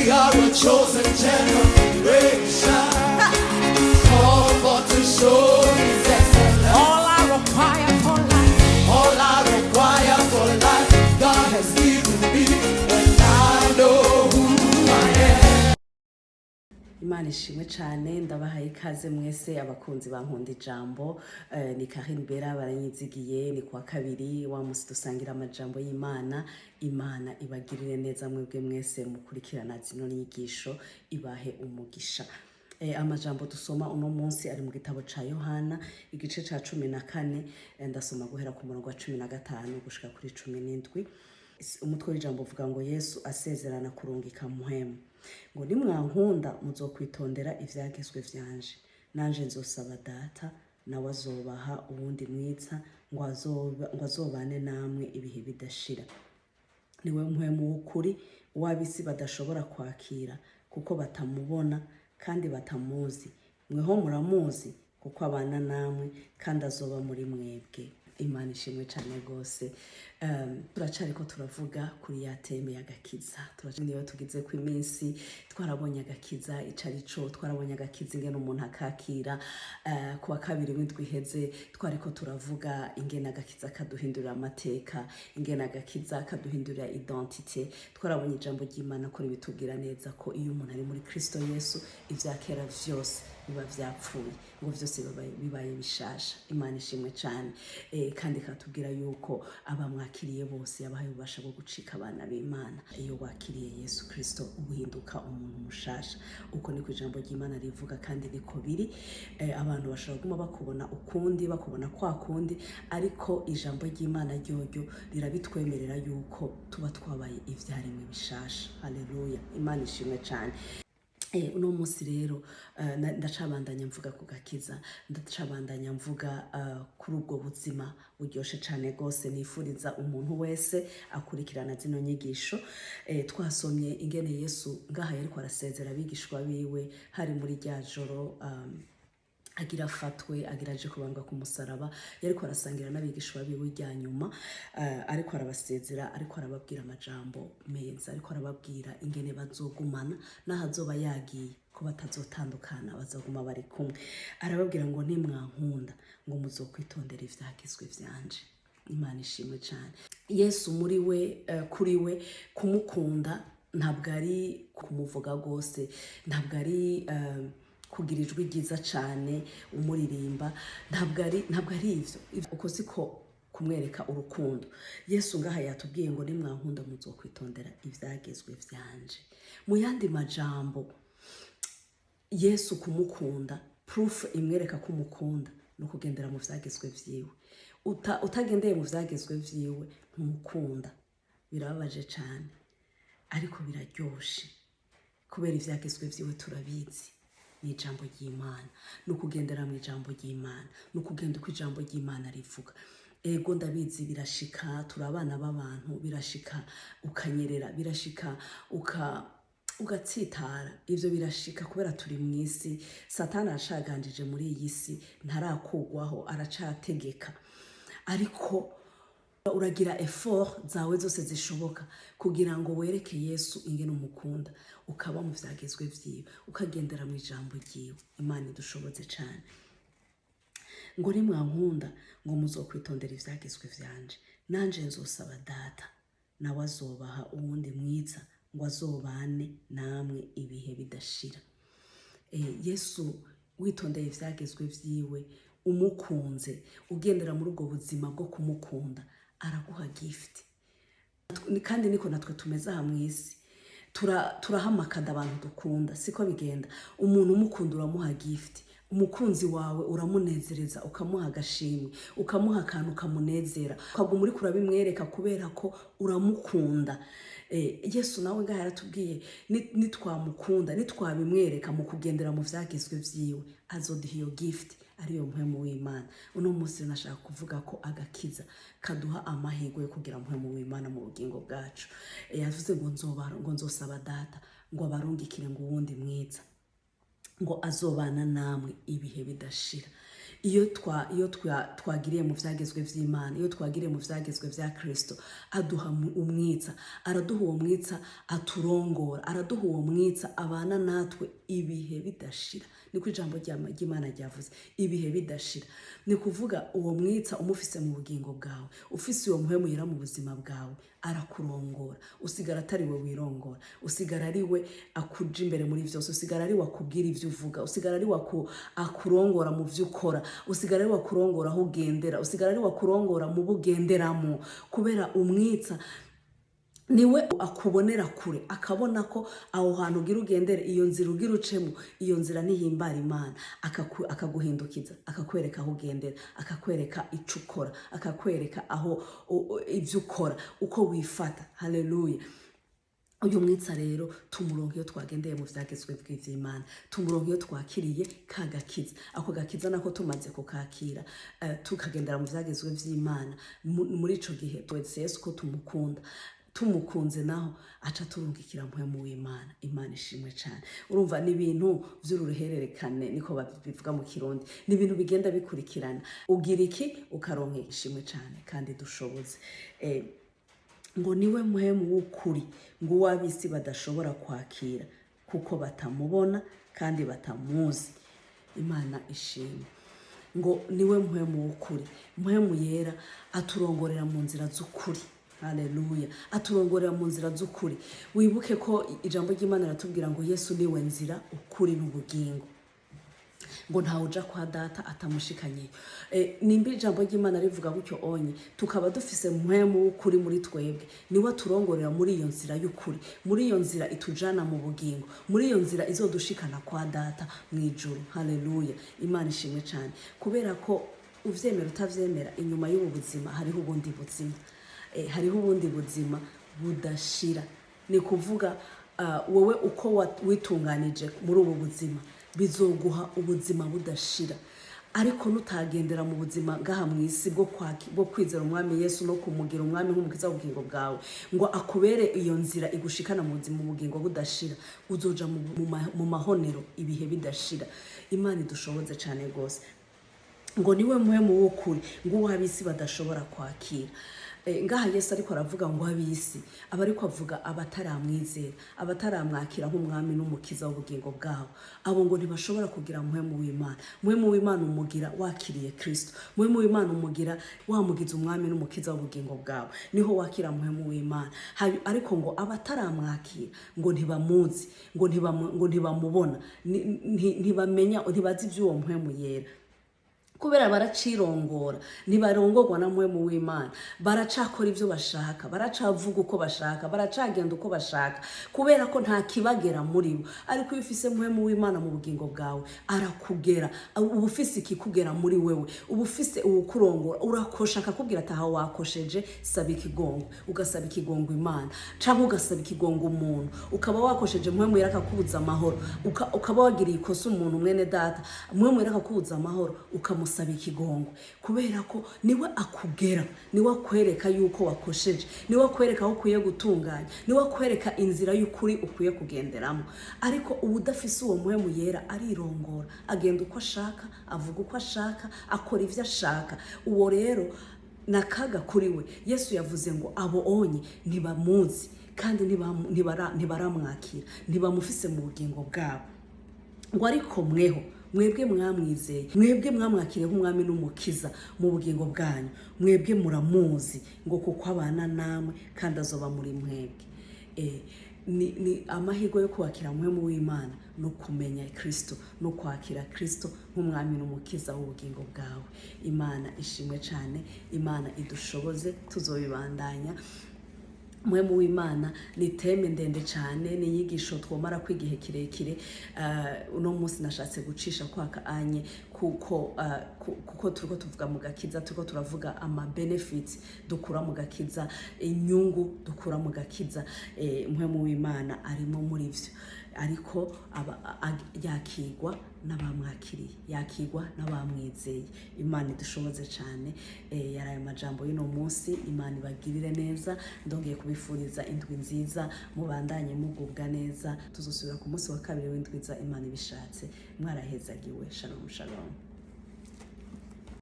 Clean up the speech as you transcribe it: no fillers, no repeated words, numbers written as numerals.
We are a chosen generation, called for to show His excellence. All I require for life, All I require for life, God has given me, and I know who I am. Imana ishimwe cyane. Ndabahaye ikaze mwese abakunzi bankunda ijambo. Ni Karine Bera baranyizigiye. Ni kuwa kabiri, wa musi dusangira amajambo y'Imana. Imana ibagirire neza mwebwe mwese mukurikirana zino nyigisho, ibahe umugisha. Amajambo dusoma uno munsi ari mu gitabo ca Yohana, igice ca 14. Ndasoma guhera ku murongo wa 15 gushika kuri 17. Umutwe w'ijambo uvuga ngo: "Yesu asezerana kurungika Muhemu." Ngo: "Nimwankunda muzokwitondera ivyagezwe vyanje, nanje nzosaba Data, nawe azobaha uwundi mwiza ngo azobane namwe ibihe bidashira. Niwe Mpwemu w'ukuri, uw'ab'isi badashobora kwakira kuko batamubona kandi batamuzi. Mweho muramuzi kuko abana namwe kandi azoba muri mwebwe." Imana ishimwe cyane rwose. Turacariko turavuga kuri ya thème y'agakiza. Niyo tugize ku iminsi twarabonye agakiza ico ari co, twarabonye agakiza ingene umuntu akakira. Ku wa kabiri w'indwi iheze twariko turavuga ingene agakiza kaduhindurira amateka, ingene agakiza kaduhindurira identité. Twarabonye ijambo ry'Imana ko ribitubwira neza ko iyo umuntu ari muri Kristo Yesu, ivya kera vyose biba vyapfuye, ngo vyose bibaye bishasha. Imana ishimwe cane. Kandi ikatubwira yuko abamwakiriye bose yabahaye ububasha bwo gucika abana b'Imana. Iyo wakiriye Yesu Kristo, uhinduka umuntu mushasha. Uko niko ijambo ry'Imana rivuga kandi niko biri. Abantu bashobora kuguma bakubona ukundi, bakubona kwa kundi, ariko ijambo ry'Imana ryoryo rirabitwemerera yuko tuba twabaye ivyaremwe bishasha. Haleluya, Imana ishimwe cane. Uno munsi rero ndacabandanya mvuga ku gakiza, ndacabandanya mvuga kuri ubwo buzima buryoshe cane gose nifuriza umuntu wese akurikirana zino nyigisho. Twasomye ingene Yesu ngaha yariko arasezera abigishwa biwe, hari muri rya joro agira afatwe, agira aje kubambwa ku musaraba. Yariko arasangira n'abigishwa biwe irya nyuma, ariko arabasezera, ariko arababwira amajambo meza, ariko arababwira ingene bazogumana n'aho azoba yagiye, ko batazotandukana, bazoguma bari kumwe. Arababwira ngo: "Nimwankunda, ngo muzokwitondera ivyagezwe vyanje." Imana ishimwe cane. Yesu muri we, kuri we kumukunda ntabwo ari kumuvuga rwose, ntabwo ari kugira ijwi ryiza cane umuririmba, ntabwo ari ivyo. Uko siko kumwereka urukundo. Yesu ngaha yatubwiye ngo: "Nimwankunda muzokwitondera ivyagezwe vyanje." Mu yandi majambo, Yesu kumukunda, proof imwereka ko umukunda ni ukugendera mu vyagezwe vyiwe. Utagendeye mu vyagezwe vyiwe, ntumukunda. Birababaje cane ariko biraryoshe, kubera ivyagezwe vyiwe turabizi, ni ijambo ry'Imana, ni ukugendera mu ijambo ry'Imana, ni ukugenda uko ijambo ry'Imana rivuga. Ego, ndabizi, birashika, turi abana b'abantu, birashika ukanyerera, birashika ugatsitara. Ivyo birashika kubera turi mu isi. Satani aracaganjije muri iyi si, ntarakugwaho, aracategeka. Ariko uragira effort zawe zose zishoboka kugira ngo wereke Yesu ingene umukunda, ukaba mu vyagezwe vyiwe, ukagendera mu ijambo ryiwe. Imana idushoboze cane. Ngo: "Nimwankunda, ngo muzokwitondera ivyagezwe vyanje, nanje nzosaba Data, nawe azobaha uwundi mwiza ngo azobane namwe ibihe bidashira." Yesu witondeye ivyagezwe vyiwe, umukunze, ugendera muri ubwo buzima bwo kumukunda, araguha gift. Kandi niko natwe tumeze aha mu isi. Turahamakada abantu dukunda, siko bigenda? Umuntu umukunda uramuha gift. Umukunzi wawe uramunezereza, ukamuha agashimwe, ukamuha akantu kamunezera, ukaguma uriko urabimwereka kubera ko uramukunda. Yesu nawe ngaha yaratubwiye nitwamukunda, nitwabimwereka mu kugendera mu vyagezwe vyiwe, azoduha iyo gift, ariyo Mpwemu w'Imana. Uno munsi nashaka kuvuga ko agakiza kaduha amahirwe yo kugira Mpwemu w'Imana mu bugingo bwacu. Yavuze ngo ngo nzosaba Data ngo abarungikire ngo uwundi mwiza ngo azobana namwe ibihe bidashira. Iyo twagiriye mu vyagezwe vy'Imana, iyo twagiriye mu vyagezwe vya Kristo, aduha umwitsa, araduha uwo mwitsa aturongora, araduha uwo mwitsa abana natwe ibihe bidashira. Niko ijambo ry'Imana ryavuze, ibihe bidashira. Ni kuvuga uwo mwitsa umufise mu bugingo bwawe, ufise uwo Mpwemu Yera mu buzima bwawe, arakurongora. Usigara atari we wirongora, usigara ari we akuja imbere muri vyose, usigara ari we akubwira ivyo uvuga, usigara ari we akurongora mu vyo ukora, usigara ari we akurongora aho ugendera, usigara ari we akurongora mu bo ugenderamo, kubera umwitsa niwe akubonera kure, akabona ko aho hantu ugira ugendere, iyo nzira ugira ucemo, iyo nzira ntihimbara Imana. Akaguhindukiza, akakwereka aho ugendera, akakwereka ico ukora, akakwereka aho ivyo ukora, uko wifata. Haleluya! Uyu mwitsa rero tumuronka iyo twagendeye mu vyagezwe bw'ivy'Imana, tumuronka iyo twakiriye ka gakiza. Ako gakiza nako tumaze kukakira, tukagendera mu vyagezwe vy'Imana, muri ico gihe twese Yesu ko tumukunda, tumukunze naho aca turungikira Mpwemu w'Imana. Imana ishimwe cane. Urumva ni ibintu vy'uruhererekane, niko babivuga mu Kirundi, ni ibintu bigenda bikurikirana. Ugira iki ukaronka. Ishimwe cane kandi dushoboze. Ngo niwe Muhemu w'ukuri, ngo uw'ab'isi badashobora kwakira kuko batamubona kandi batamuzi. Imana ishimwe. Ngo niwe Muhemu w'ukuri. Muhemu Yera aturongorera mu nzira z'ukuri. Haleluya! Aturongorera mu nzira z'ukuri. Wibuke ko ijambo ry'Imana riratubwira ngo Yesu niwe nzira, ukuri n'ubugingo, ngo ntawe uja kwa Data atamushikanyeyo. Nimba ijambo ry'Imana rivuga gutyo onye, tukaba dufise Mpwemu w'ukuri muri twebwe, niwe aturongorera muri iyo nzira y'ukuri, muri iyo nzira itujana mu bugingo, muri iyo nzira izodushikana kwa Data mu ijuru. Haleluya! Imana ishimwe cyane. Kubera ko uvyemera utavyemera, inyuma y'ubu buzima hariho ubundi buzima. Hariho ubundi buzima budashira. Ni kuvuga wowe uko witunganije muri ubu buzima bizoguha ubuzima budashira, ariko nutagendera mu buzima ngaha mu isi bwo kwizera Umwami Yesu no kumugira Umwami nk'Umukiza w'ubugingo bwawe, ngo akubere iyo nzira igushikana mu buzima, ubugingo budashira, uzoja mu mahonero ibihe bidashira. Imana idushoboze cyane rwose. Ngo niwe Muhemu w'ukuri, ngo uwo ab'isi badashobora kwakira. Ngaha Yesu ariko aravuga ngo ab'isi, aba ariko avuga abataramwizera, abataramwakira nk'Umwami n'Umukiza w'ubugingo bwabo. Abo ngo ntibashobora kugira Muhemu w'Imana. Muhemu w'Imana umugira wakiriye Kristo. Muhemu w'Imana umugira wamugize Umwami n'Umukiza w'ubugingo bwawe, niho wakira Muhemu w'Imana. Ariko ngo abataramwakira ngo ntibamuzi, ngo ntibamubona, ntibamenya, ntibazi iby'uwo Muhemu Yera, kubera baracirongora, ntibarongorwa na Mpwemu w'Imana. Baracakora ibyo bashaka, baracavuga uko bashaka, baracagenda uko bashaka, kubera ko nta kibagera muri bo. Ariko iyo ufise Mpwemu w'Imana mu bugingo bwawe, arakugera. Uba ufise ikikugera muri wewe, uba ufise uwukurongora. Urakosha akakubwira ati: "Aha wakosheje, saba ikigongo." Ugasaba ikigongo Imana cyangwa ugasaba ikigongo umuntu. Ukaba wakosheje, Mpwemu Yera akakubuza amahoro. Ukaba wagiriye ikosa umuntu, mwene data, Mpwemu Yera akakubuza amahoro, ukamusaba ikigongo, kubera ko niwe akugera, niwe akwereka yuko wakosheje, niwe akwereka aho ukwiye gutunganya, niwe akwereka inzira y'ukuri ukwiye kugenderamo. Ariko uba udafise uwo Muhemu Yera arirongora, agenda uko ashaka, avuga uko ashaka, akora ibyo ashaka. Uwo rero ni akaga kuri we. Yesu yavuze ngo abo onye ntibamuzi kandi ntibaramwakira, ntibamufise mu bugingo bwabo. Ngo ariko mweho, mwebwe mwamwizeye, mwebwe mwamwakiriye nk'Umwami n'Umukiza mu bugingo bwanyu, mwebwe muramuzi, ngo kuko abana namwe kandi azoba muri mwebwe. Ni amahirwe yo kwakira Mpwemu w'Imana no kumenya Kristo no kwakira Kristo nk'Umwami n'Umukiza w'ubugingo bwawe. Imana ishimwe cyane. Imana idushoboze, tuzobibandanya. Mpwemu w'Imana ni thème ndende cyane, ni inyigisho twomara ko igihe kirekire. Uno munsi nashatse gucisha kwaka anye kuko turiko tuvuga mu gakiza, turiko turavuga ama benefits dukura mu gakiza, inyungu dukura mu gakiza. Mpwemu w'Imana arimo muri vyo, ariko yakigwa n'abamwakiriye, yakigwa n'abamwizeye. Imana idushoboze cyane. Yari ayo majambo y'uno munsi. Imana ibagirire neza. Ndongeye kubifuriza indwi nziza, mubandanye mugubwa neza. Tuzosubira ku munsi wa kabiri w'indwi za, Imana ibishatse. Mwarahezagiwe. Shalom, shalom.